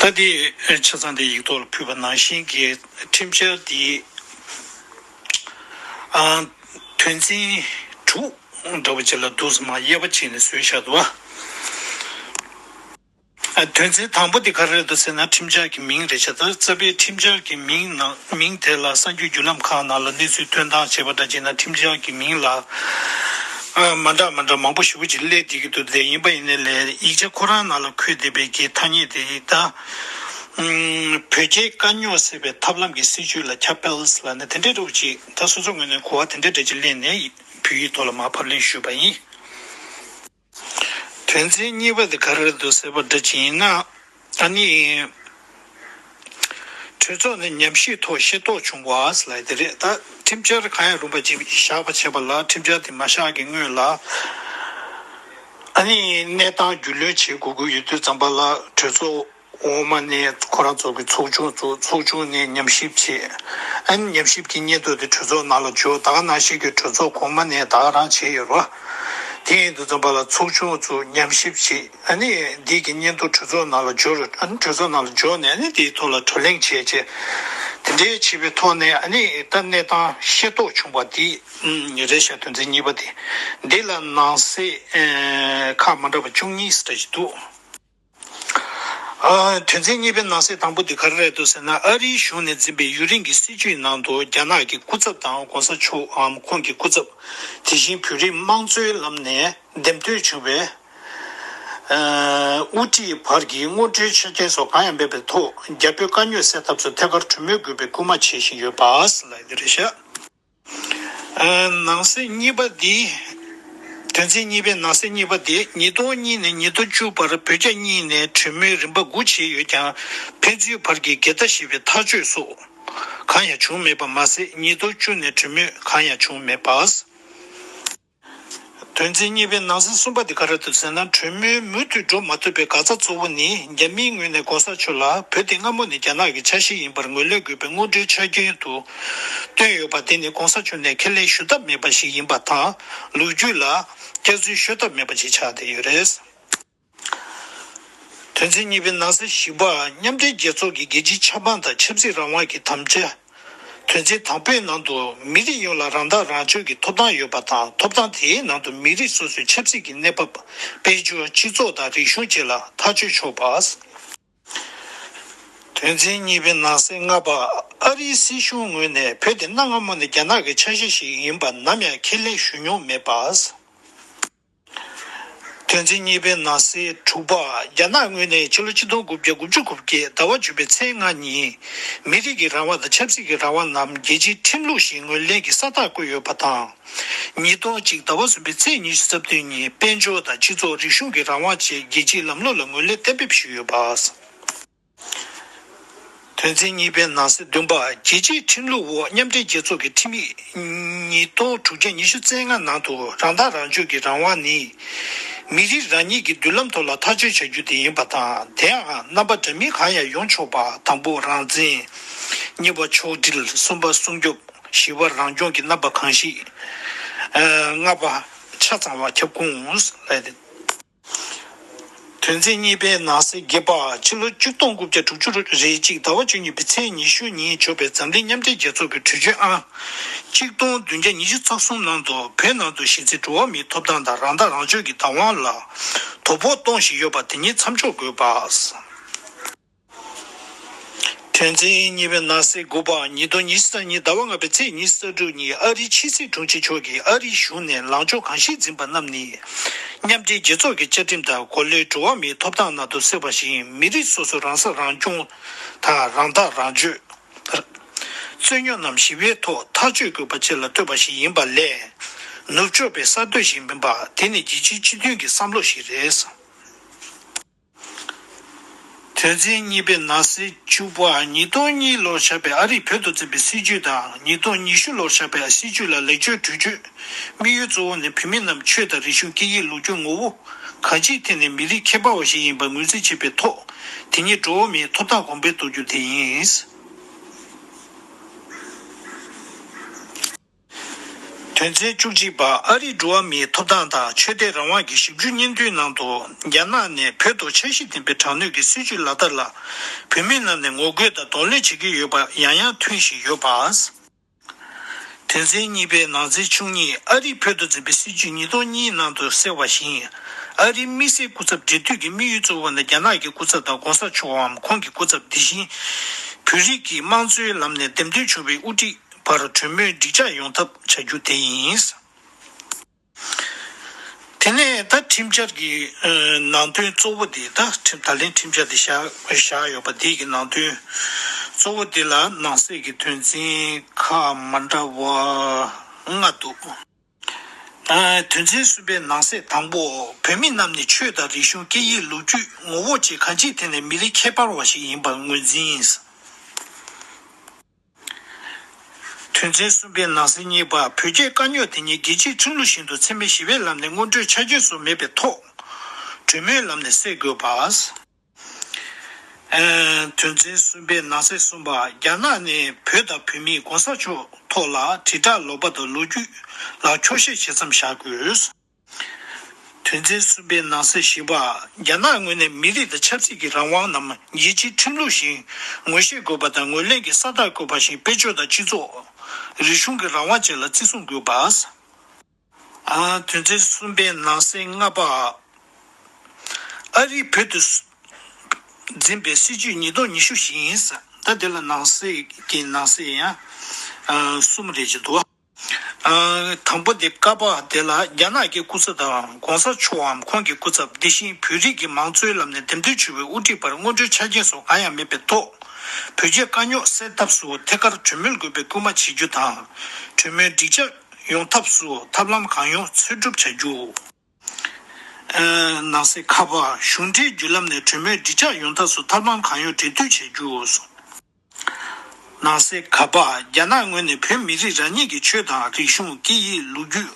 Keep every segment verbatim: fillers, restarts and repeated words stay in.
ད་དེ་ཆ་ཚང་དེ་ཡིག་ཐོག་ལ་ཕུལ་བ་ནང་བཞིན་གྱི་ཁྲིམས་འཆར་དེ་ཨ་དོན་ཚན་དྲུག་འདྲ་བོ་ཅིག་ལ་འདུག་སེ་མར་དབྱེ་བ་ཕྱེ་ནས་བཟོས་བཞག་འདུག་བ། ཨ་དོན་ཚན་དང་པོ་དེ་ག་རེ་རེད་འདུག་ཟེར་ན། ཁྲིམས་འཆར་གྱི་མིང་རེད་བྱས། ད་རྩ་བའི་ཁྲིམས་འཆར་གྱི་མིང་ནང་མིང་དེ་ལ་གསར་འགྱུར་བརྒྱུད་ལམ་ཁག་ནང་ལ་གནས་ཚུལ་ཐོན་སྟངས་བྱས་པ་འདྲ་བྱས་ན། ཁྲིམས་འཆར་གྱི་མིང་ལ་ཨ་མ་འདྲ་མ་འདྲ་མང་པོ་ཞེ་པོ་ཅིག་སླེབས་བསྡད་ཀྱི་འདུག་དེ་ཡིན་པ་ཡིན་ནའི་ལས་ཡིག་ཆ་ཁོ་རང་ནང་ལ་འཁོད་བསྡད་པའི་གི་ཐ་སྙད་དེ་ད་ཨམ་བོད་རྒྱའི་དཀའ་རྙོག་སེལ་བའི་ཐབས་ལམ་གྱི་སྲིད་བྱུས་ལ་ཁྱབ་སྤེལ་ལབ་ནས་དེ་འདྲའི་འདྲ་བོ་ཅིག་ད་སོ་སོ་ངོས་ནས་གོ་བ་དེ་འདྲའི་འདྲ་ཅིག་སླེབས་ནས་བོད་ཡིག་ཐོག་ལ་མར་ཕབ་ལེན་ཞུས་པ་ཡིན། དོན་ཚན་གཉིས་པ་དེ་ག་རེ་རེད་འདུག་ཟེར་བ་འདྲ་ཅིག་ཡིན་ན། ཨ་ནི། གྲོས་ཚོགས་ནས་ཉམས་ཞིབ་ཐོག་ཤེས་རྟོགས་བྱུང་བ་ཟེར་ལབ་དེ་རེད། ད་ཁྲིམས་འཆར་གང་ཡང་རུང་བ་ཅིག་བཞག་པ་བྱས་པ་ལ། ཁྲིམས་འཆར་དེ་མ་བཞག་གི་སྔོན་ལ་ཨ་ནི་གནས་སྟངས་རྒྱུས་ལོན་བྱེད་དགོས་ཀྱི་ཡོད་དུས་ཙམ་པ་ལ། གྲོས་ཚོགས་འོག་མ་ནས་ཁོ་རང་ཚོ་གི་ཚོགས་ཆུང་ཚོ། ཚོགས་ཆུང་ནས་ཉམས་ཞིབ་བྱས། ཨ་ནི་ཉམས་ཞིབ་ཀྱི་སྙན་ཐོ་དེ་གྲོས་ཚོགས་ནང་ལ་འབྱོར། ད་ག་ནང་བཞིན་གྱི་གྲོས་ཚོགས་གོང་མ་ནས་ད་ག་རང་བྱས་ཡོད་རེད་བ། དེ་ཡིན་དུས་ཙམ་པ་ལ་ཚོགས་ཆུང་ཚོ་ཉམས་ཞིབ་བྱས། ཨ་ནི་འདི་གི་སྙན་ཐོ་གྲོས་ཚོགས་ནང་ལ་འབྱོར། ཨ་ནི་གྲོས་ཚོགས་ནང་ལ་འབྱོར་ནས། ཨ་ནི་དེའི་ཐོག་ལ་བགྲོ་གླེང་བྱས་བྱས། དེ་འདྲའི་བྱས་པའི་ཐོག་ནས། ཨ་ནི་ད་གནས་སྟངས་ཤེས་རྟོགས་བྱུང་བ་དེ་རེད་ཤག་དོན་ཚན་གཉིས་པ་དེ། འདི་ལ་ནང་གསེས་ཁག་མ་འདྲ་བ་བཅུ་གཉིས་ཙམ་ཞིག་འདུག་ཨ། དོན་ཚན་གཉིས་པའི་ནང་གསེས་དང་པོ་དེ་ག་རེ་རེད་འདུག་ཟེར་ན། ཨ་རིའི་གཞུང་ནས་འཛིན་པའི་ཡུན་རིང་གི་སྲིད་བྱུས་ནང་དུ། རྒྱ་ནག་གི་སྐུ་ཚབ་དང་གོང་ས་མཆོག་གམ་ཁོང་གི་སྐུ་ཚབ། དེ་བཞིན་བོད་རིགས་དམངས་གཙོའི་ལམ་ནས་འདེམས་ཐོན་བྱུང་བའི་ཨ་དབུ་ཁྲིད་བར་གྱི་དངོས་འབྲེལ་ཆ་རྐྱེན་སོགས་གང་ཡང་མེད་པའི་ཐོག་རྒྱ་བོད་དཀའ་རྙོག་སེལ་ཐབས་སུ་ཐད་ཀར་གྲོས་མོལ་དགོས་པའི་སྐུལ་མ་བྱེད་བཞིན་ཡོད་པ་ལབ་ཡོད་རེད་ཤག་ཨ། ནང་གསེས་གཉིས་པ་འདི། དོན་ཚན་གཉིས་པའི་ནང་གསེས་གཉིས་པ་འདི། ཉིས་སྟོང་གཉིས་ནས་ཉིས་སྟོང་བཅུ་བར་བོད་རྒྱ་གཉིས་ནས་གྲོས་མོལ་རིམ་པ་དགུ་བྱས་ཡོད་ཀྱང་། ཕན་ཚུན་བར་གྱི་འགལ་ཟླ་ཞེས་པའི་ཐག་གཅོད་སོགས་གང་ཡང་བྱུང་མེད་པ་མ་ཟད། ཉིས་སྟོང་བཅུ་ནས་གྲོས་མོལ་གང་ཡང་བྱུང་མེད་པ། དོན་ཚན་གཉིས་པའི་ནང་གསེས་གསུམ་པ་འདི་ག་རེ་འདུག་ཟེར་ན། གྲོས་མོལ་མུ་མཐུད་འགྲོ་མ་ཐུབ་པའི་འགག་རྩ་གཙོ་བོ་ནི། རྒྱ་མིའི་ངོས་ནས་གོང་ས་མཆོག་ལ་བོད་དེ་སྔ་མོ་ནས་རྒྱ་ནག་གི་ཆ་ཤས་ཡིན་པར་ངོས་ལེན་དགོས་པའི་དངོས་འབྲེལ་ཆ་རྐྱེན་དུ་བཏོན་ཡོད་པ་དེ་ནི་གོང་ས་མཆོག་ནས་ཁས་ལེན་ཞུ་ཐབས་མེད་པ་ཞིག་ཡིན་པ་དང་། ལོ་རྒྱུས་ལ་བསྐྱར་འཛུལ་ཤོད་ཐབས་མེད་པ་ཞིག་ཆགས་བསྡད་ཡོད་རེད། དོན་ཚན་གཉིས་པའི་ནང་གསེས་བཞི་པ། མཉམ་འབྲེལ་རྒྱལ་ཚོགས་ཀྱི་རྒྱལ་སྤྱིའི་ཆབ་འབངས་དང་ཆབ་སྲིད་རང་དབང་གི་དམ་བཅའ། དོན་ཚན་དང་པོའི་ནང་དུ་མི་རིགས་ཡོངས་ལ་རང་ཐག་རང་གཅོད་ཀྱི་ཐོབ་ཐང་ཡོད་པ་དང་། ཐོབ་ཐང་དེའི་ནང་དུ་མི་རིགས་སོ་སོའི་ཆབ་སྲིད་ཀྱི་གནས་བབ། དཔལ་འབྱོར། སྤྱི་ཚོགས་དང་རིག་གཞུང་བཅས་ལ་ཐག་གཅོད་ཆོག་པ། དོན་ཚན་གཉིས་པའི་ནང་གསེས་ལྔ་པ། ཨ་རིའི་སྲིད་གཞུང་ངོས་ནས་བོད་དེ་གནའ་སྔ་མོ་ནས་རྒྱ་ནག་གི་ཆ་ཤས་ཤིག་ཡིན་པ་ནམ་ཡང་ཁས་ལེན་ཞུ་མྱོང་མེད་པ། དོན་ཚན་གཉིས་པའི་ནང་གསེས་དྲུག་པ། རྒྱ་ནག་ངོས་ནས་ཕྱི་ལོ་ཆིག་སྟོང་དགུ་བརྒྱ་དགུ་བཅུ་གོ་བརྒྱད་ཟླ་བ་བཅུ་པའི་ཚེས་ལྔ་ཉིན། མི་རིགས་ཀྱི་རང་དབང་དང་ཆབ་སྲིད་ཀྱི་རང་དབང་རྣམས་རྒྱལ་སྤྱིའི་ཁྲིམས་ལུགས་ཤིག་ངོས་ལེན་གྱི་ས་རྟགས་བཀོད་ཡོད་པ་དང་། ཉིས་སྟོང་གཅིག་ཟླ་བ་གསུམ་པའི་ཚེས་ཉི་ཤུ་རྩ་བདུན་ཉིན། དཔལ་འབྱོར་དང་སྤྱི་ཚོགས། རིག་གཞུང་གི་རང་དབང་བཅས་རྒྱལ་སྤྱིའི་ལམ་ལུགས་ལ་ངོས་ལེན་གཏན་འབེབས་ཞུས་ཡོད་པ། དོན་ཚན་གཉིས་པའི་ནང་གསེས་བདུན་པ། རྒྱལ་སྤྱིའི་ཁྲིམས་ལུགས་འོག་མཉམ་འབྲེལ་རྒྱལ་ཚོགས་ཀྱི་ཁྲིམས་ཡིག་ཉིས་སྟོང་དྲུག་བརྒྱ་ཉི་ཤུ་རྩ་ལྔ་ནང་དུ། རང་ཐག་རང་གཅོད་ཀྱི་རང་དབང་ནི་མི་རིགས་རང་ཉིད་ཀྱི་མདུན་ལམ་ཐོག་ལ་ཐག་གཅོད་བྱ་རྒྱུ་དེ་ཡིན་པ་དང་། དེའང་རྣམ་པ་འདྲ་མིན་གང་ཡང་ཡོང་ཆོག་པ། དང་པོ་རང་བཙན། གཉིས་པ་ཕྱོགས་སྒྲིལ། གསུམ་པ་སྲུང་སྐྱོབ། བཞི་པ་རང་སྐྱོང་གི་རྣམ་པ་གང་ཞིག་ཨ། ལྔ་པ་ཆ་ཚང་བ་ཁྱབ་ཁོངས་ལ། དོན་ཚན་གཉིས་པའི་ནང་གསེས་བརྒྱད་པ། ཕྱི་ལོ་ཆིག་སྟོང་དགུ་བརྒྱ་དྲུག་ཅུ་རེ་གཅིག་ཟླ་བ་བཅུ་གཉིས་པའི་ཚེས་ཉི་ཤུ་ཉིན་འབྱོར་པའི་འཛམ་གླིང་མཉམ་འབྲེལ་རྒྱལ་ཚོགས་ཀྱི་གྲོས་ཆོད་ཨང་གཅིག་སྟོང་བདུན་བརྒྱ་ཉི་ཤུ་རྩ་གསུམ་ནང་དུ། བོད་ནང་དུ་གཞི་རྩའི་འགྲོ་བ་མིའི་ཐོབ་ཐང་དང་རང་ཐག་རང་གཅོད་ཀྱི་བདག་དབང་ལ་དོ་ཕོག་གཏོང་བཞིན་ཡོད་པ་དེ་ཉིད་མཚམས་འཇོག་དགོས་པ། དོན་ཚན་གཉིས་པའི་ནང་གསེས་དགུ་པ། ཉིས་སྟོང་ཉི་ཤུ་རྩ་གཉིས་ཟླ་བ་ལྔ་པའི་ཚེས་ཉི་ཤུ་རྩ་དྲུག་ཉིན། ཨ་རིའི་ཕྱི་སྲིད་དྲུང་ཆེ་མཆོག་གིས་ཨ་རིའི་གཞུང་ནས་ལངས་ཕྱོགས་གང་ཞིག་འཛིན་པ་རྣམས་ནི་མཉམ་འབྲེལ་རྒྱལ་ཚོགས་ཀྱི་བཅའ་ཁྲིམས་དང་གོ་ལའི་འགྲོ་བ་མིའི་ཐོབ་ཐང་ནང་དུ་གསལ་བ་བཞིན། མི་རིགས་སོ་སོའི་རང་ས་རང་སྐྱོང་དང་རང་ཐག་རང་གཅོད། རྩོད་རྙོག་རྣམས་ཞི་བའི་ཐོག་ཐག་གཅོད་དགོས་པ་བཅས་ལ་ལྟོས་པ་ཞིག་ཡིན་པ་ལས། ནུབ་ཕྱོགས་པའི་གསར་གཏོད་ཞིག་མིན་པ། དེ་ནི་རྒྱལ་སྤྱིའི་སྤྱི་མཐུན་གྱི་བསམ་བློ་ཞིག་རེད། དོན་ཚན་གཉིས་པའི་ནང་གསེས་བཅུ་པ། ཉིས་སྟོང་གཉིས་ལོར་བཞག་པའི་ཨ་རིས་བོད་དུ་འཛིན་པའི་སྲིད་བྱུས་དང་། ཉིས་སྟོང་ཉི་ཤུ་ལོར་བཞག་པའི་སྲིད་བྱུས་ལ་ལེགས་བཅོས་གྲོས་ཆོད། དམིགས་ཡུལ་གཙོ་བོ་ནི་བོད་མི་རྣམས་ཆོས་དང་རིག་གཞུང་། སྐད་ཡིག། ལོ་རྒྱུས། ངོ་བོ་གང་ཅིའི་ཐད་ནས་མི་རིགས་ཁྱད་པར་བ་ཞིག་ཡིན་པར་ངོས་འཛིན་བྱེད་པའི་ཐོག་དེ་ཉིད་འགྲོ་བ་མིའི་ཐོབ་ཐང་གོང་འཕེལ་གཏོང་རྒྱུ་དེ་ཡིན། དོན་ཚན་བཅུ་གཅིག་པ། ཨ་རིའི་འགྲོ་བ་མིའི་ཐོབ་ཐང་དང་ཆོས་དད་རང་དབང་གི་ཞིབ་འཇུག་སྙན་ཐོའི་ནང་དུ། རྒྱ་ནག་ནས་བོད་དུ་འཆར་གཞི་ལྡན་པའི་དྲག་གནོན་གྱི་སྲིད་བྱུས་ལག་བསྟར་ལ་བོད་མི་རྣམས་ནས་ངོ་རྒོལ་དང་གདོང་ལེན་བྱེད་ཀྱི་ཡོད་པ་ཡང་ཡང་ཐོན་བཞིན་ཡོད་པ། དོན་ཚན་གཉིས་པའི་ནང་གསེས་བཅུ་གཉིས། ཨ་རིས་བོད་དུ་འཛིན་པའི་སྲིད་བྱུས་ཉིས་སྟོང་གཉིས་ནང་དུ་གསལ་བ་བཞིན། ཨ་རིའི་དམིགས་བསལ་སྐུ་ཚབ་འབྲེལ་མཐུད་ཀྱི་དམིགས་ཡུལ་གཙོ་བོ་ནི་རྒྱ་ནག་གི་སྐུ་ཚབ་དང་གོང་ས་མཆོག་གམ་ཁོང་གི་སྐུ་ཚབ། དེ་བཞིན་བོད་རིགས་ཀྱི་དམངས་གཙོའི་ལམ་ནས་འདེམས་ཐོན་བྱུང་བའི་དབུ་ཁྲིད་བར་གྲོས་མོལ་འགྲིག་འཇགས་ཡོང་ཐབས་བྱ་རྒྱུ་དེ་ཡིན། དེ་ནས་ད་ཁྲིམས་འཆར་གྱི་ཨ་ནང་དོན་གཙོ་བོ་དེ། ད་ཁྲིམས་ད་ལན་ཁྲིམས་འཆར་དེ་བཞག་བཞག་ཡོད་པ་དེ་གི་ནང་དོན་གཙོ་བོ་དེ་ལ་ནང་གསེས་ཀྱི་དོན་ཚན་ཁག་མ་འདྲ་བ་ལྔ་འདུག་ཨ། དོན་ཚན་གསུམ་པའི་ནང་གསེས་དང་པོ། བོད་མི་རྣམས་ནི་ཆོས་དང་རིག་གཞུང་། སྐད་ཡིག་ལོ་རྒྱུས། ངོ་བོ་བཅས་གང་ཅིའི་ཐད་ནས་མི་རིགས་ཁྱད་པར་བ་ཞིག་ཡིན་པར་ངོས་འཛིན། དོན་ཚན་གསུམ་པའི་ནང་གསེས་གཉིས་པ། བོད་རྒྱའི་དཀའ་རྙོག་དེ་ཉིད་རྒྱལ་སྤྱིའི་ཁྲིམས་ལུགས་བཞིན་དུ་འཚེ་མེད་ཞི་བའི་ལམ་ནས་དངོས་འབྲེལ་ཆ་རྐྱེན་སོགས་མེད་པའི་ཐོག་གྲོས་མོལ་ལམ་ནས་སེལ་དགོས་པ། ཨ། དོན་ཚན་གསུམ་པའི་ནང་གསེས་གསུམ་པ། རྒྱ་ནག་ནས་བོད་དང་བོད་མིའི་གོང་ས་མཆོག་ཐོག་ལ་དྲིལ་བསྒྲགས་ལོག་པ་དང་ལོ་རྒྱུས་ལ་འཁྱོག་བཤད་བྱེད་མཚམས་བཞག་དགོས། དོན་ཚན་གསུམ་པའི་ནང་གསེས་བཞི་པ། རྒྱ་ནག་ངོས་ནས་མི་རིགས་དང་ཆབ་སྲིད་ཀྱི་རང་དབང་རྣམས་རྒྱལ་སྤྱིའི་ཁྲིམས་ལུགས་བཞིན་ངོ་ཤེས་དགོས་པ་དང་། ངོས་ལེན་གྱི་ས་རྟགས་བཀོད་པ་བཞིན་དཔལ་འབྱོར་དང་སྤྱི་ཚོགས། རིག་གཞུང་གི་རང་དབང་བཅས་ལ་བརྩི་སྲུང་དགོས་པ། ཨ། དོན་ཚན་གསུམ་པའི་ནང་གསེས་ལྔ་པ། ཨ་རིས་བོད་དུ་འཛིན་པའི་སྲིད་བྱུས་ཉིས་སྟོང་ཉི་ཤུ་བཞིན། ད་དེ་ལ་ནང་གསེས་ཀྱི་ནང་གསེས་ཡང་ཨ་གསུམ་རེ་ཅིག་འདུག་ཨ། དང་པོ་དེ། ཀ་པ་དེ་ལ་རྒྱ་ནག་གི་སྐུ་ཚབ་དང་གོང་ས་མཆོག་གམ་ཁོང་གི་སྐུ་ཚབ། དེ་བཞིན་བོད་རིགས་ཀྱི་མང་གཙོའི་ལམ་ནས་འདེམས་ཐོན་བྱུང་བའི་དབུ་ཁྲིད་བར་དངོས་འབྲེལ་ཆ་རྐྱེན་སོགས་གང་ཡང་མེད་པའི་ཐོག་བོད་རྒྱའི་དཀའ་རྙོག་སེལ་ཐབས་སུ་ཐད་ཀར་གྲོས་མོལ་དགོས་པའི་སྐུལ་མ་བྱེད་རྒྱུ་དང་། གྲོས་མོལ་འགྲིག་འཇགས་ཡོང་ཐབས་སུ་ཐབས་ལམ་གང་ཡོང་འཚོལ་སྒྲུབ་བྱ་རྒྱུ། ཨ། ནང་གསེས་ཁ་པ། གཞུང་འབྲེལ་བརྒྱུད་ལམ་ནས་གྲོས་མོལ་འགྲིག་འཇགས་ཡོང་ཐབས་སུ་ཐབས་ལམ་གང་ཡོང་གྲོས་བསྡུར་བྱེད་རྒྱུ། ནང་གསེས་ག་པ། རྒྱ་ནག་ངོས་ནས་བོད་མི་རིགས་རང་ཉིད་ཀྱི་ཆོས་དང་རིག་གཞུང་། སྐད་ཡིག་ལོ་རྒྱུས།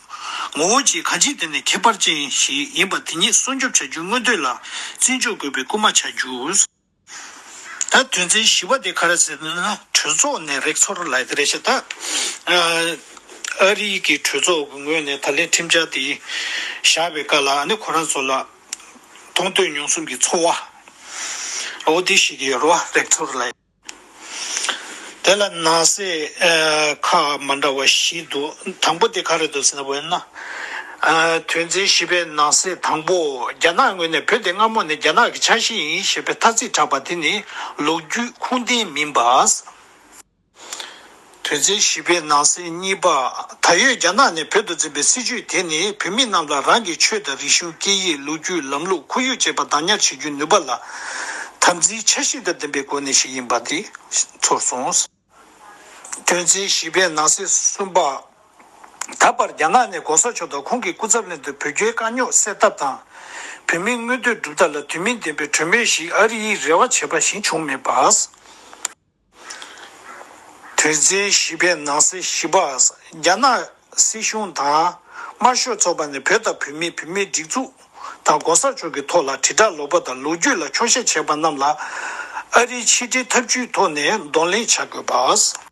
ངོ་བོ་བཅས་གང་ཅིའི་ཐད་ནས་ཁྱད་པར་ཅན་ཞིག་ཡིན་པ་དེ་ཉིད་སྲུང་སྐྱོབ་བྱ་རྒྱུའི་མངོན་འདོད་ལ་བརྩི་འཇོག་དགོས་པའི་སྐུལ་མ་བྱ་རྒྱུ། ད་དོན་ཚན་བཞི་པ་དེ་ག་རེ་ཟེར་ན། གྲོས་ཚོགས་ནས་རིག་ཚོར་ལབ་ཡ་དེ་རེད་ཤག་ད་ཨ་ཨ་རིའི་གི་གྲོས་ཚོགས་ཀྱི་ངོས་ནས་ད་ལན་ཁྲིམས་འཆར་དེ་བཞག་པའི་སྐབས་ལ། ཨ་ནི་ཁོ་རང་ཚོ་ལ་མཐོང་ཐོས་མྱོང་གསུམ་གྱི་ཚོར་བ་འོ་དེ་ཞིག་ཡོད་རེད་བ། རིག་ཚོར་ལབ་ཡ། དེ་ལ་ནང་གསེས་ཨ་ཁག་མ་འདྲ་བ་བཞི་འདུག་དང་པོ་དེ་ག་རེ་འདུག་ཟེར་ན། འོ་ན་ཨ་དོན་ཚན་བཞི་པའི་ནང་གསེས་དང་པོ། རྒྱ་ནག་ངོས་ནས་བོད་དེ་སྔ་མོ་ནས་རྒྱ་ནག་གི་ཆ་ཤས་ཡིན་ཞེས་པའི་ཐ་ཚིག་བྲིས་པ་དེ་ནི་ལོ་རྒྱུས་ཁུངས་ལྡན་མིན་པ། དོན་ཚན་བཞི་པའི་ནང་གསེས་གཉིས་པ། ད་ཡོད་རྒྱ་ནག་ནས་བོད་དུ་འཛིན་པའི་སྲིད་བྱུས་དེ་ནི་བོད་མི་རྣམས་ལ་རང་གི་ཆོས་དང་རིག་གཞུང་། སྐད་ཡིག་ལོ་རྒྱུས། ལམ་ལུགས། ཁོར་ཡུག་བཅས་པ་བདག་ཉར་བྱེད་རྒྱུའི་ནུས་པ་ལ་དམ་འཛིན་འཆར་གཞི་དང་ལྡན་པའི་སྒོ་ནས་ཤིག་ཡིན་པ་དེ་ཚོར་སོང་། དོན་ཚན་བཞི་པའི་ནང་གསེས་གསུམ་པ། ད་བར་རྒྱ་ནག་ནས་གོང་ས་མཆོག་དང་ཁོང་གི་སྐུ་ཚབ་ལྷན་དུ་བོད་རྒྱའི་དཀའ་རྙོག་སེལ་ཐབས་དང་། བོད་མིའི་མངོན་འདོད་སྒྲུབ་ཐབས་ལ་དུས་མིན་ལྡན་པའི་གྲོས་མོལ་ཞིག་ཨ་རིའི་རེ་བ་བྱས་པ་བཞིན་བྱུང་མེད་པ། དོན་ཚན་བཞི་པའི་ནང་གསེས་བཞི་པ། རྒྱ་ནག་སྲིད་གཞུང་དང་དམར་ཤོག་ཚོགས་པ་ནས་བོད་དང་བོད་མི། བོད་མིའི་སྒྲིག་འཛུགས་དང་གོང་ས་མཆོག་གི་ཐོག་ལ་དྲིལ་བསྒྲགས་ལོག་པ་དང་ལོ་རྒྱུས་ལ་འཁྱོག་བཤད་བྱས་པ་རྣམས་ལ་ཨ་རིའི་ཕྱི་འབྲེལ་ཐབས་ཇུས་ཐོག་ནས་གདོང་ལེན་བྱ་དགོས་པ།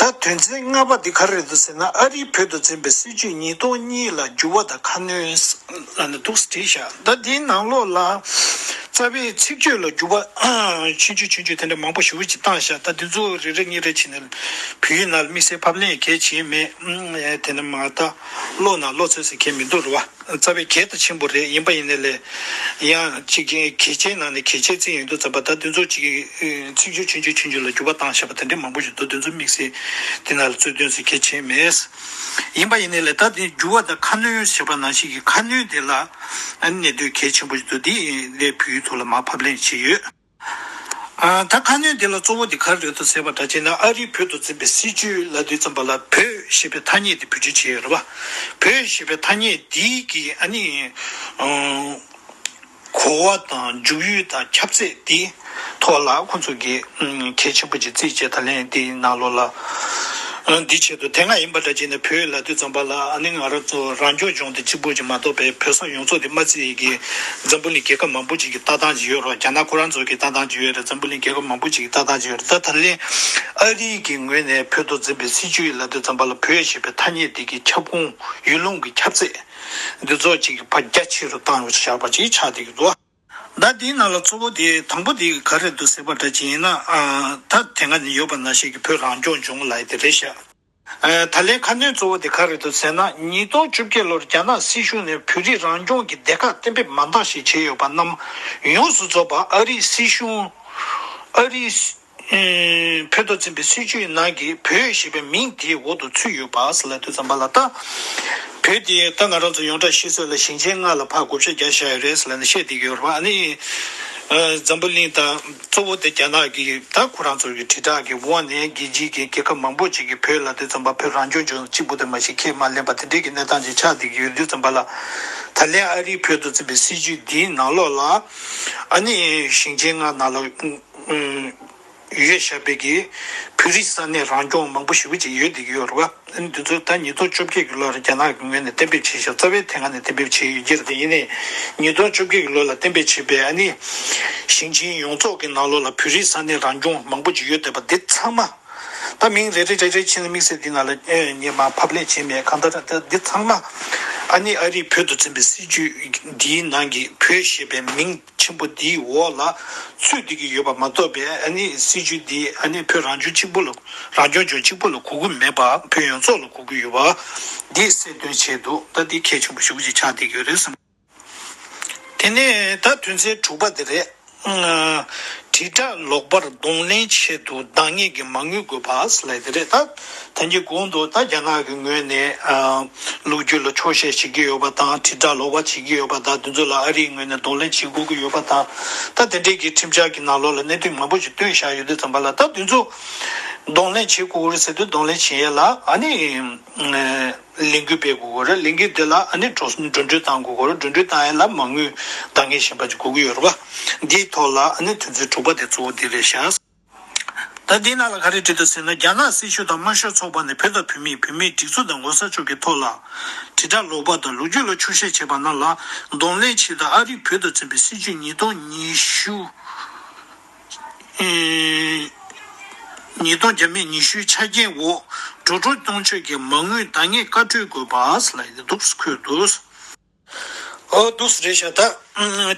ད་དོན་ཚན་ལྔ་པ་འདི་ག་རེ་རེད་འདུག་ཟེར་ན། ཨ་རིས་བོད་དུ་འཛིན་པའི་སྲིད་བྱུས་ཉིས་སྟོང་གཉིས་ལ་འགྱུར་བ་དང་ཁ་སྣོན་ལབ་ནས་འདུག་བྲིས་ཤག་ད་འདིའི་ནང་ལོགས་ལ་རྩ་བའི་ཚིག་བརྗོད་ལ་འགྱུར་བ་ཆུང་ཆུང་ཆུང་ཆུང་དེ་འདྲ་མང་པོ་ཞེ་པོ་ཅིག་བཏང་ཤག་ད་འདི་ཚོ་རེ་རེ་གཉིས་རེ་བྱས་ནས་བོད་ཡིག་ནང་ལ་དམིགས་བསལ་ཕབ་ལེན་གལ་ཆེན་མེད། དེ་ནས་མ་ད་ཀློག་ན་ཀློག་ཚོད་ཟེར་མཁན་མི་འདུག་རེད་བ། རྩ་བའི་གལ་དང་ཆེན་པོ་རེད། ཡིན་པ་ཡིན་ནའི་ལས་ཡང་གཅིག་གི་གལ་ཆེའི་ནང་ནས་གལ་ཆེ་བརྩི་ཡོང་དུས་ཙམ་པ། ད་དེ་ཚོ་གཅིག་གི་ཚིག་སྦྱོར་ཆུང་ཆུང་ཆུང་ཆུང་ལ་འགྱུར་བ་བཏང་བཞག་པ་དེ་འདྲ་མང་པོ་ཞིག་འདུག་དེ་ཚོ་དམིགས་བསལ་དེ་ནང་ལ་རྩོད་དོན་ཟེར་གལ་ཆེན་མེད། ཡིན་པ་ཡིན་ནའི་ལས་ད་དེ་འགྱུར་བ་དང་ཁ་སྣོན་ཞེས་པ་ནང་བཞིན་གྱི་ཁ་སྣོན་དེ་ལ་ཨ་ནི་གནད་དོན་གལ་ཆེན་པོ་ཞིག་འདུག་དེ་ལས་བོད་ཡིག་ཐོག་ལ་མར་ཕབ་ལེན་བྱས་ཡོད། ཨ། ད་ཁ་སྣོན་འདི་ལ་གཙོ་བོ་འདི་ག་རེ་རེད་འདུག་ཟེར་བ་འདྲ་བྱས་ན། ཨ་རིས་བོད་དུ་འཛིན་པའི་སྲིད་བྱུས་ལབ་དུས་ཙམ་པ་ལ་བོད་ཞེས་པའི་ཐ་སྙད་འདི་བེད་སྤྱོད་བྱས་ཡོད་རེད་བ། བོད་ཞེས་པའི་ཐ་སྙད་འདི་གི་ཨ་ནི་ཨང་གོ་བ་དང་འཇུག་ཡུལ་དང་ཁྱབ་ཚད་འདི་ཐོག་ལ་ཁོང་ཚོ་གིས་ཨང་གལ་ཆེན་པོ་ཅིག་བརྩིས་བྱས། ད་ལན་འདིའི་ནང་ལོགས་ལ་ འདི་ཆེད་དུ་དེ་སྔ་ཡིན་པ་འདྲ་བྱས་ནས་བོད་ལབ་དུས་ཙམ་པ་ལ་ཨ་ནི་ང་རང་ཚོ་རང་སྐྱོང་ལྗོངས་དེ་གཅིག་པུ་ཅིག་མ་གཏོགས་པའི་བོད་ས་ཡོངས་རྫོགས་དེ་མ་བརྩིས་ཀྱི་འཛམ་བུ་གླིང་རྒྱལ་ཁབ་མང་པོ་ཅིག་གི་ལྟ་སྟངས་ཅིག་ཡོད་རེད། རྒྱ་ནག་ཁོ་རང་ཚོ་གི་ལྟ་སྟངས་ཅིག་ཡོད་རེད། འཛམ་བུ་གླིང་རྒྱལ་ཁབ་མང་པོ་ཅིག་གི་ལྟ་སྟངས་ཅིག་ཡོད་རེད། ད་ད་ལན་ཨ་རི་གི་ངོས་ནས་བོད་དུ་འཛིན་པའི་སྲིད་བྱུས་ལབ་དུས་ཙམ་པ་ལ་བོད་ཞེས་པའི་ཐ་སྙད་དེ་གི་ཁྱབ་ཁོངས་ཡུལ་ལུང་གི་ཁྱབ་ཚད་འདི་ཚོ་ཅིག་ཕར་རྒྱ་ཆེ་རུ་བཏང་བཞག་པ་ཅིག་ཆགས་བསྡད་ཀྱི་འདུག་ད་འདིའི་ནང་ལ་གཙོ་བོ་དེ་དང་པོ་དེ་ག་རེ་འདུག་ཟེར་བ་འདྲ་ཅིག་ཡིན་ན། ཨ། ད་དེ་སྔ་ནས་ཡོད་པ་ནང་བཞིན་གྱི་བོད་རང་སྐྱོང་ལྗོངས་ལབ་ཡ་དེ་རེད་ཤག་ཨ། ད་ལན་ཁ་སྣོན་གཙོ་བོ་དེ་ག་རེ་འདུག་ཟེར་ན། ཉིས་སྟོང་བཅོ་བརྒྱད་ལོར་རྒྱ་ནག་སྲིད་གཞུང་ནས་བོད་རིགས་རང་སྐྱོང་གི་སྡེ་ཁག་གཏན་འབེབས་མ་འདང་ཞིག་བྱས་ཡོད་པ་རྣམས་ཡོངས་སུ་རྫོགས་པ་ཨ་རིའི་སྲིད་གཞུང་། ཨ་རིའི། ཨེ། བོད་དུ་འཛིན་པའི་སྲིད་བྱུས་ནང་གི་བོད་ཞེས་པའི་མིང་དེའི་འོག་ཏུ་ཚུད་ཡོད་པ་ཟེར་ལབ་དུས་ཙམ་པ་ལ། ད་བོད་དེ་ད་ང་རང་ཚོ་ཡོངས་གྲགས་ཤེས་ཚད་ལ་ཞིང་ཆེན་ལྔ་ལ་ཕར་བགོ་བཤའ་རྒྱག་བཞག་ཡོད་རེད་ཟེར་ལབ་ནས་བཤད་བསྡད་ཀྱི་ཡོད་རེད་པ། ཨ་ནི། ཨ། འཛམ་བུ་གླིང་དང་གཙོ་བོ་དེ་རྒྱ་ནག་གི་ད་ཁོ་རང་ཚོ་གི་དྲིལ་བསྒྲགས་ཀྱི་དབང་ནས་རྒྱལ་སྤྱིའི་གི་རྒྱལ་ཁབ་མང་པོ་ཅིག་གིས་བོད་ལབ་དུས་ཙམ་པ་བོད་རང་སྐྱོང་ལྗོངས་གཅིག་པུ་དེ་མ་གཞི་ཁས་མ་ལེན་པ་དེ་འདྲའི་གི་གནས་སྟངས་ཅིག་ཆགས་བསྡད་ཀྱི་ཡོད་དུས་ཙམ་པ་ལ། ད་ལན་ཨ་རིའི་བོད་དུ་འཛིན་པའི་སྲིད་བྱུས་འདིའི་ནང་ལོགས་ལ་ཨ་ནི་ཞིང་ཆེན་ལྔ་ནང་ལ། ཨུ། ཡོད་བཞག་པའི་གི་བོད་རིགས་ས་གནས་རང་སྐྱོང་མང་པོ་ཞེ་པོ་ཅིག་ཡོད་བསྡད་ཀྱི་ཡོད་རེད་བ། ཨ་ནི་འདི་ཚོ་ད་ཉིས་སྟོང་བཅོ་བརྒྱད་ཀྱི་ལོར་རྒྱ་ནག་གི་ངོས་ནས་གཏན་འབེབས་བྱས་ཤག་རྩ་བའི་དེ་སྔ་ནས་གཏན་འབེབས་བྱས་ཡོད་ཀྱི་རེད། དེ་ཡིན་ནའི་ཉིས་སྟོང་བཅོ་བརྒྱད་ཀྱི་ལོ་ལ་གཏན་འབེབས་བྱས་པའི་ཨ་ནི་ཞིང་ཆེན་ཡོངས་རྫོགས་ཀྱི་ནང་ལོགས་ལ་བོད་རིགས་ས་གནས་རང་སྐྱོང་མང་པོ་ཅིག་ཡོད་བསྡད་པ་འདི་ཚང་མ། ད་མིང་རེ་རེ་རེ་རེ་ཕྱིན་ནས་དམིགས་བསལ་འདི་ནང་ལ་ཨེ་ངས་མར་ཕབ་ལེན་བྱས་མེད། གང་ལྟར་ད་འདི་ཚང་མ་ཨ་ནི་ཨ་རིས་བོད་དུ་འཛིན་པའི་སྲིད་བྱུས་འདིའི་ནང་གི་བོད་ཞེས་པའི་མིང་ཆེན་པོ་འདིའི་འོག་ལ་ཚུད་བསྡད་ཀྱི་ཡོད་པ་མ་གཏོགས་པའི་ཨ་ནི་སྲིད་བྱུས་འདི་ཨ་ནི་བོད་རང་སྐྱོང་གཅིག་པུ་ལ། རང་སྐྱོང་ལྗོངས་གཅིག་པུ་ལ་གོ་གི་མེད་པ། བོད་ཡོངས་རྫོགས་ལ་གོ་གི་ཡོད་པ་འདི་གསལ་སྟོན་བྱས་འདུག་ད་འདི་གལ་ཆེན་པོ་ཞེ་པོ་ཅིག་ཆགས་བསྡད་ཀྱི་ཡོད་རེད་བསམ། དེ་ནས་ད་དོན་ཚན་དྲུག་པ་དེ་རེད། ཨ། དྲིལ་བསྒྲགས་ལོག་པར་གདོང་ལེན་ཆེད་དུ་འདང་ངེས་ཀྱི་མ་དངུལ་དགོས་པ་ཟེར་ལབ་དེ་རེད། ད་ད་གིན་གོང་དུ་ད་རྒྱ་ནག་གི་ངོས་ནས། ཨ། ལོ་རྒྱུས་ལ་འཁྱོག་བཤད་བྱེད་ཀྱི་ཡོད་པ་དང་། དྲིལ་བསྒྲགས་ལོག་པ་བྱེད་ཀྱི་ཡོད་པ་དང་། དེ་ཚོ་ལ་ཨ་རིའི་ངོས་ནས་གདོང་ལེན་བྱེད་དགོས་ཀྱི་ཡོད་པ་དང་། ད་དེ་འདྲའི་གི་ཁྲིམས་འཆར་གྱི་ནང་ལོགས་ལ་གནད་དོན་མང་པོ་ཞིག་བཏོན་བཞག་ཡོད་དུས་ཙམ་པ་ལ། ད་དེ་ཚོ་གདོང་ལེན་བྱེད་དགོས་ཀྱི་རེད་ཟེར་དུས། གདོང་ལེན་བྱེད་ཡས་ལ་ཨ་ནི། ཨ། ལས་འགུལ་སྤེལ་དགོས་ཀྱི་རེད། ལས་འགུལ་དེ་ལ་ཨ་ནི་འགྲོ་འགྲོ་གྲོན་གཏོང་དགོས་ཀྱི་རེད། འགྲོ་གྲོན་གཏོང་ཡས་ལ་མ་དངུལ་འདང་ངེས་གཞན་པ་ཅིག་དགོས་ཀྱི་ཡོད་རེད་པ། འདིའི་ཐོག་ལ་ཨ་ནི་དོན་ཚན་དྲུག་པ་དེ་གཙོ་བོ་འདི་རེད་ཤག་ད་འདིའི་ནང་ལ་ག་རེ་བྲིས་འདུག་ཟེར་ན། རྒྱ་ནག་སྲིད་གཞུང་དང་དམར་ཤོག་ཚོགས་པ་ནས་བོད་དང་བོད་མིས་བོད་མིའི་སྒྲིག་འཛུགས་དང་ངོ་ཚ་ཕྱོགས་ཀྱི་ཐོག་ལ་དྲིལ་བསྒྲགས་ལོག་པ་དང་ལོ་རྒྱུས་ལ་འཁྱོག་བཤད་བྱས་པ་རྣམས་ལ་གདོང་ལེན་ཆེད་དུ། ཨ་རིས་བོད་དུ་འཛིན་པའི་སྲིད་བྱུས་ཉིས་སྟོང་ཉི་ཤུ། ཨེ། ཉིས་སྟོང་བརྒྱ་མེད་ཉི་ཤུའི་ཆ་རྐྱེན་འོག་འགྲོ་གྲོན་གཏོང་ཆེད་ཀྱི་མ་དངུལ་འདང་ངེས་བཀའ་འཁྲོལ་དགོས་པ་ལབ་ཡོད་འདུག་འཁོད་འདུག་ཨོ་འདུག་རེད་ཤག་ད་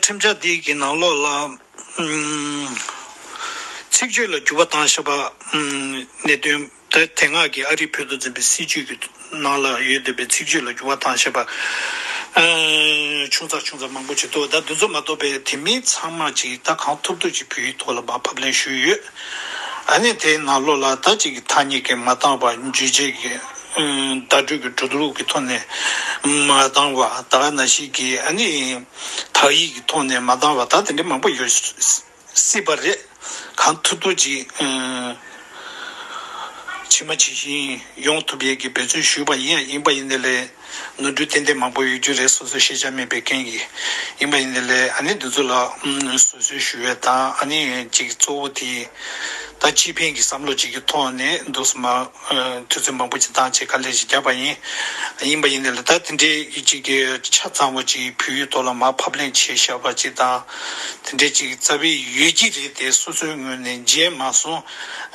ཁྲིམས་འཆར་འདི་གི་ནང་ལོགས་ལ་ཚིག་བརྗོད་ལ་འགྱུར་བ་བཏང་བཞག་པ། གནད་དོན་ད་དེ་སྔ་གི་ཨ་རིས་བོད་དུ་འཛིན་པའི་སྲིད་བྱུས་ཀྱི་ནང་ལ་ཡོད་བསྡད་པའི་ཚིག་བརྗོད་ལ་འགྱུར་བ་བཏང་བཞག་པ། ཨ། ཆུང་ཙག་ཆུང་ཙག་མང་པོ་ཅིག་འདུག་ད་འདི་ཚོ་མ་གཏོགས་པའི་དེ་མིན་ཚང་མ་ཅིག་ད་གང་ཐུབ་ཐུབ་ཅིག་བོད་ཡིག་ཐོག་ལ་མར་ཕབ་ལེན་ཞུས་ཡོད། ཨ་ནི་དེའི་ནང་ལོགས་ལ་ད་ཅིག་ཐ་སྙད་ཀྱིས་མ་འདང་བ། འགྲེལ་བྱེད་ཀྱི་ཨ། བརྡ་སྤྲོད་ཀྱི་འགྲོ་ལུགས་ཀྱི་ཐོག་ནས་མ་འདང་བ། ད་ག་ནང་བཞིན་གྱི་ཨ་ནི་དག་ཡིག་གི་ཐོག་ནས་མ་འདང་བ། ད་དེ་འདྲ་མང་པོ་ཡོད་སྲིད་པ་རེད། གང་ཐུབ་ཐུབ་ཅིག་ཨ། ཇི་མ་ཇི་བཞིན་ཡོང་ཐུབ་ཡས་ཀྱི་འབད་བརྩོན་ཞུས་པ་ཡིན། ཡིན་པ་ཡིན་ནའི་ལས་ནོར་འཁྲུལ་ཏན་ཏན་མང་པོ་ཡོད་རྒྱུ་རེད། སོ་སོའི་ཤེས་བྱ་མེད་པའི་རྐྱེན་གྱིས། ཡིན་པ་ཡིན་ནའི་ལས་ཨ་ནི་འདི་ཚོ་ལ་བཟོད་གསོལ་ཞུ་ཡས་དང་། ཨ་ནི་ཅིག་གཙོ་བོ་དེ་ད་སྤྱི་ཕན་གྱི་བསམ་བློ་ཅིག་གི་ཐོག་ནས་འདུག་སེ་མར་དུས་ཚོད་མང་པོ་ཅིག་བཏང་བྱས་དཀའ་ལས་ཤིག་བརྒྱབ་པ་ཡིན། ཡིན་པ་ཡིན་ནའི་ལས་ད་དེ་འདྲའི་ཅིག་གི་ཆ་ཚང་བ་ཅིག་བོད་ཡིག་ཐོག་ལ་མར་ཕབ་ལེན་བྱས་བཞག་པ་ཅིག་དང་། དེ་འདྲའི་ཅིག་རྩ་བའི་ཡོད་ཀྱི་རེད་དེ། སོ་སོའི་ངོས་ནས་མཇལ་མ་སོང་།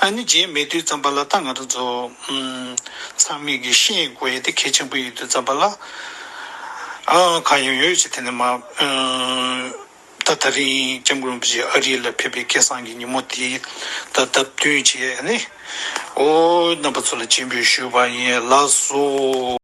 ཨ་ནི་མཇལ་མེད་དུས་ཙམ་པ་ལ་ད་ང་རང་ཚོ་ཨུམ་ཚང་མས་ཀྱིས་ཤེས་དགོས་ཡས་དེ་གལ་ཆེན་པོ་ཡིན་དུས་ཙམ་པ་ལ། ཨ། གང་ཡང་ཡོད་ཅིག་དེ་ནས་མར་ཨ། ད་ད་རིང་སྐྱབས་མགོན་རིན་པོ་ཆེ་ཨ་རི་ལ་ཕེབས་པའི་སྐལ་བཟང་གི་ཉིན་མོ་དེ་ད་སྟབས་བསྟུན་བྱས་ནས། ཨོ། རྣམ་པ་ཚོ་ལ་སྤྱན་འབུལ་ཞུས་པ་ཡིན། ལགས་སོ།